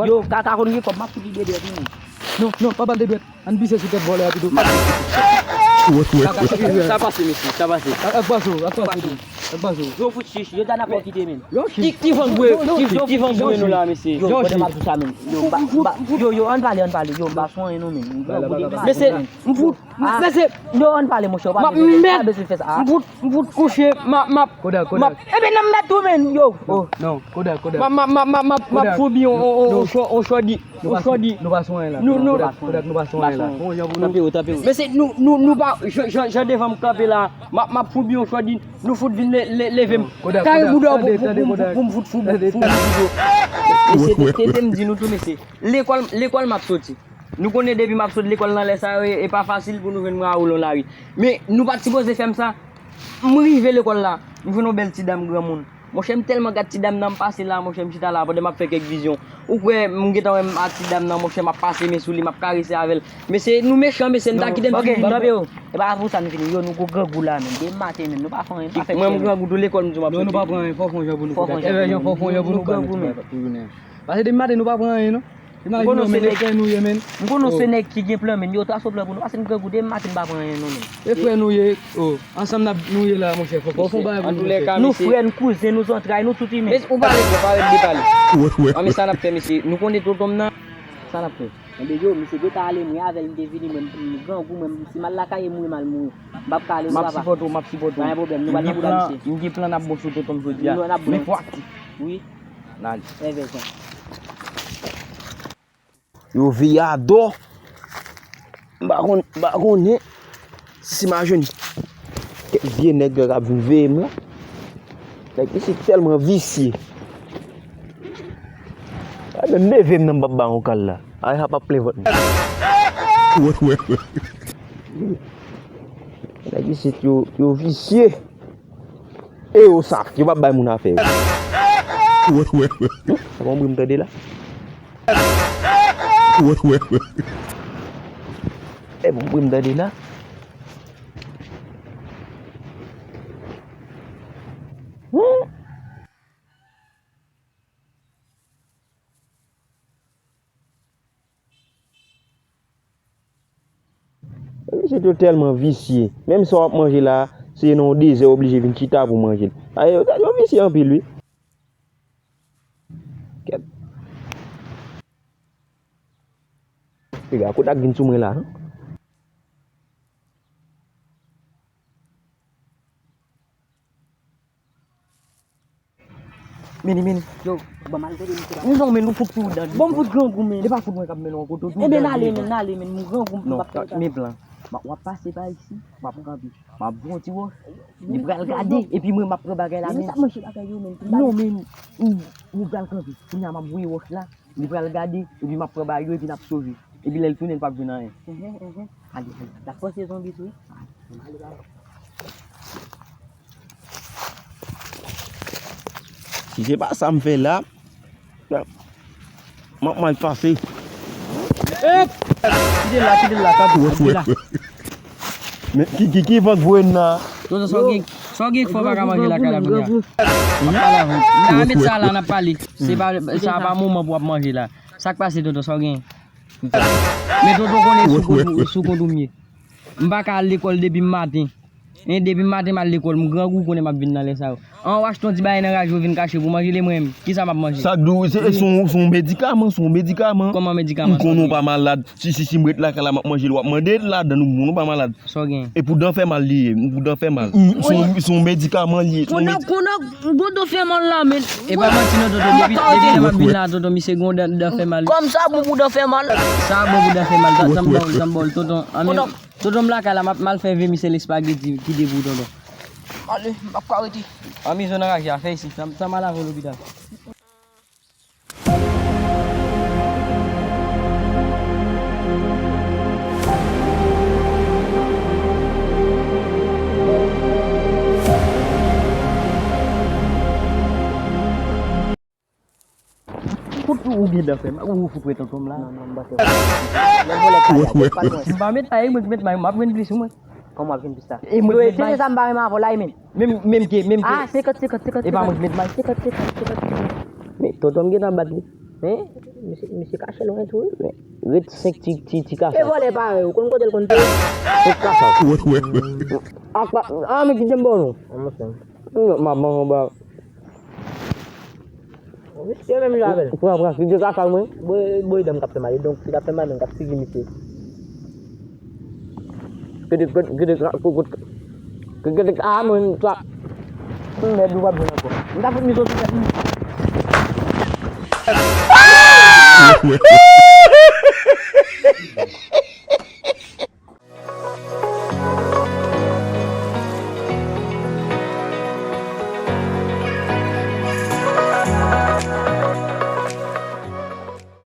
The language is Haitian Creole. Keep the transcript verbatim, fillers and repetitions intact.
Yo, kaka konn gen kòb, m ap fout li de dwèt, wi. Non, non, pa ba l de dwèt. Ann pise sou tèt vòlè a pito. Sa pase, mesye, sa pase. Ak, ak pase w, ak pase w, ak pase w. Yo fout chich, yo ta nan kò kite, men. Yo chich. Ki, ki van bwe, ki, ki van bwe nou la, mesye? Yo, yo, yo, ann pale, ann pale. Yo, m pa sou anyen, non, men. Mesye, m fout, mesye. Yo, ann pale, monchè, w pa bezwen fè sa. M fout, m fout kouche, m ap, m ap, Kodak, Kodak. Ebyen, nan m mèt tou, men, yo. Oh. Non, Kodak, Kodak. M ap, m ap, m ap, m ap, m ap foubi yon, yon, yon, yon chò-, yon chòdi. Nou pa sou anyen la. Nou, nou, Kodak, nou pa sou anyen la. Tanpri, tanpri. Mesye, nou, nou, nou pa, jan, jan, jan devan m kanpe la, m ap, m ap foubi yon chòdi, nou fout vin le-, le-, leve m. Kare bouda pou, pou, pou, pou m fout foubi, foubi. Mesye, te, te, te m di nou tou, mesye. Lekòl, lekòl m ap soti. Nou konnen depi m ap sot lekòl nan lè sa yo, e, e pa fasil pou nou jwenn Raoul nan lari. Men, nou pa t sipoze fè m sa. M rive lekòl la, m jwenn yon bèl ti dam granmoun. Monchè, m tèlman gad ti dam nan, m pase la, monchè, m chita la, pandan m ap fè kèk vizyon. Ou kwè, m gentan wè m ak ti dam nan, monchè, m ap pase men sou li, m ap karese avè l. Mesye, nou mechan, mesye, n ta kite m fini. Tanpri, o. E pa pou sa nou fini. Yo, nou gwo grangou la, men. Demen maten, men, nou pa fè anyen, nou pa fè anyen. Mwen, m grangou tou, lekòl m di w m ap soti. Non, nou pa pran anyen, fò fè yon jan pou nou fè. Fò fè yon jan pou nou. Fò fè yon jan pou nou. Fò fè yon jan pou nou. Paske demen maten, nou pa pran anyen, non. Imajine w, men, lekòl nou ye, men. M konnen se nèg ki gen plan, men. Yo, twa sou plan pou nou, paske n grangou, demen maten n pa pran anyen, non, men. E frè nou ye, o. Ansanm n ap, nou ye la, monchè, fò, fò, fò, bagay pou nou, monchè. Nou frè, n kouzen, nou zantray, nou tout imen. Men, ou pale twòp, arèt de pale. An, men sa n ap fè, mesye. Nou konnen tonton m nan. Sa n ap fè? Enben, yo, misye gentan ale, mwen avè l, m te vini, mwen, m grangou, mwen, si m al lakay, m mouri, m al mouri. M p ap ka ale, non, papa. M ap sipòte w, m ap sipòte w. Pa gen pwoblèm, nou pral nan bouda misye. M gen plan n ap bon sou tonton m jodi a. Men fò aktif. Wi. N ale. Enben, jan. Yo veye a dò. M pa konn, m pa konnen si m a jwenn kèk vye nèg k ap vin veye m la. Nèg isit tèlman visye. Ay, menm leve m nan m p ap ba yon kal la. Ay, sa p ap plen vant mwen. Nèg isit yo, yo visye. E yo saf, yo p ap bay moun afè yo. Wè, wè, wè. Hmm? Sa pa yon bri m tande la? Wè, wè, wè. E bon bri m tande la? Hmm? Mesye yo tèlman visye. Menm sa w ap manje la, se nan yon dezè w oblije vin chita pou w manje l. Ay, yo, yo visye anpil, wi. Kèt. Piga, kote ak vin sou mwen la, non? Mini, mini. Yo, ban m al tande misye la. Non, men nou fout sou dan. Bon, m fout grangou, men. E pa fout mwen k ap mennen w kote w tou. Enben, n ale, men, n ale, men, m grangou, m p ap fè sa. Men plan. W ap pase pa isi, m ap kanpe. M ap voye yon ti wòch. Li pral gade, epi mwen, m ap pran bagay la, men. Men sa manje bagay yo, men. Non, men, ou, ou pral kanpe. Kounye a, m ap voye wòch la. Li pral gade, epi m ap pran bagay yo, epi n ap sove. Epi lè l tounen, l p ap jwenn anyen. Mhm, mhm. Ale, ale. L ap panse zonbi tou, wi. Ale, ale. Si se pa sa m fè la, m ap mal pase. Ep! Kite l la, kite l la, kite l la. Men ki, ki, ki van k voye n nan? Tonton, sa w gen, sa w gen k fè w pa ka manje lakay la kounye a? M ap pale avè w. M ka met sa la, n ap pale. Se pa, sa pa moman pou w ap manje la. Sa k pase, tonton, sa w gen? Men tonton konnen sou kont ou, sou kont ou m ye. M pa ka al lekòl depi maten. Hein, depi maten m al lekòl, m grangou, konnen m ap vin nan lè sa yo. An, w achte yon ti bagay nan raje, w vin kache pou manje, lè mwen menm, kisa m ap manje? Sa k di w, se, se yon, se yon medikaman, se yon medikaman. Kòman medikaman? M konnen w pa malad. Si, si, si m ret lakay la, m ap manje l, w ap mande l ladan, ou konnen w pa malad. Sa w gen? E pou dan fè mal li ye, pou dan fè mal. Se yon, se yon medikaman li ye, se yon medi- Konak, konak, gon dan fè mal la, men. E pa manti non, tonton, depi, depi lè m ap vin la, tonton, misye gon dan, dan fè mal. Kòm sa bon pou dan fè mal. Sa bon pou dan fè mal, tan, tan m ba w, tan m ba w, tonton. Anmè. Tonton, m lakay la, m ap, m al fè vèmisèl espageti ki de pou tonton. Ale, m p ap ka rete. Anmè, zòn anraje a, fè isi. Sa, sa m al avè w lopital. Fout ou gen dan fè mal, ou fout wè tonton m la. Non, non, m pa fè mal. Lè vòlè kale a, pa t wè. M pa met may, e mwen ki met may, m ap jwenn plis ou mwen. Kòman w ap jwenn plis la? E mwen ki met may. Se sa m pa renmen avè w la, e men. Menm, menm ke, menm ke. Ah, senkant, senkant, senkant. E pa mwen ki met may. Senkant, senkant, senkant. Men, tonton m gentan bat li. Men, misye, misye kache lwen tou, wi. Ret senk ti, ti, ti kasa. E vòlè parèy ou, konn kote l konn te ye? Senk kasa. Ak pa, a, men kite m ba w non. An, monchè. M ap ban w ba. Misye menm jan avè l. Pran, pran, kite kasa mwen. Boy, boy, dam k ap fè mal, donk, si l ap fè mal, menm k ap sigi misye. Gade, gade, gade, gade, gade, gade, ah, mwen, sa. Mèd, ou p ap jwenn ankò. M ta fout misye sou tèt li.